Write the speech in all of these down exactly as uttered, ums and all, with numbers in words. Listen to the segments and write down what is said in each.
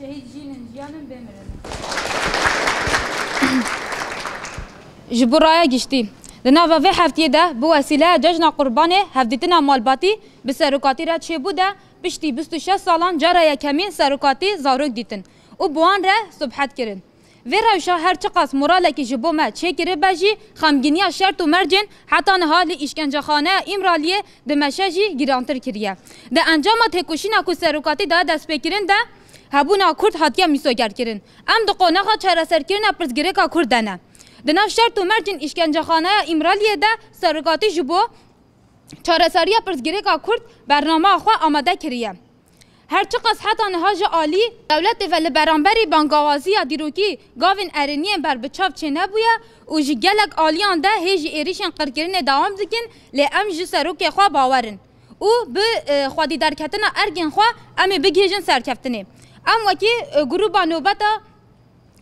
Şehîd jînin jiyanin bêmirin. Ji bo raya giştî. Di nava vê heftiyê de bi wesîleya Cejna Qurbanê hevdîtina malbatî bi serokatî re çêbû de piştî bîst û şeş salan cara yekemîn serokatî zarok dîtin û bi wan re sobhet kirin. Vê rewşa her çiqas moralekî ji bo me çêkiribe jî, xemgîniya şert û mercên heta niha li îşkencexaneya Îmraliyê dimeşe jî girantir kiriye. Di encama têkoşîna ku serokatî daye destpêkirin de hebûna Kurd hatiye mîsogerkirin. Em di qonaxa çareserkirina pirsgirêka Kurd de ne. Di nav şert û mercên îşkencexaneya Îmraliyê de serokatî ji bo çareseriya pirsgirêka Kurd bernama xwe amade kiriye. Her çiqas heta niha ji alî dewletê ve li beramberî bangawaziya dîrokî gavên erêniyên berbiçav çênebûye û ji gelek aliyan de hê jî êrîşên qirkirinê dewam dikin, lê em ji serokê xwe bawer in û bi, e, xwedî derketina erkên xwe em ê bigihêjin serkeftinê. Em wekî, e, grûba nobeta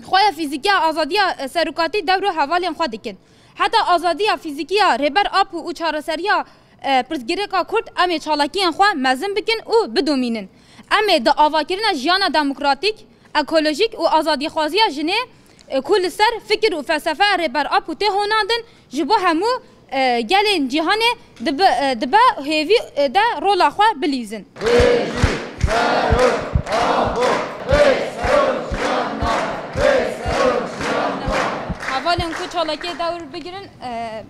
xwe ya fîzîkî ya azadiya, e, serokatî dewr û hevalên xwe dikin. Heta azadiya fîzîkî ya Rêber Apo û çareseriya, e, pirsgirêka Kurd em ê çalakiyên xwe mezin bikin û bidomînin. Em ê di avakirina jiyana demokratîk, ekolojîk û azadîxwaziya jinê, e, ku li ser fikir û felsefeya Rêber Apo tê honandin, ji bo hemû, e, gelên cîhanê dibe, e, dibe hêvî, e, de rola xwe bilîzin. Hevalên ku çalakiyê dewr bigirin, e,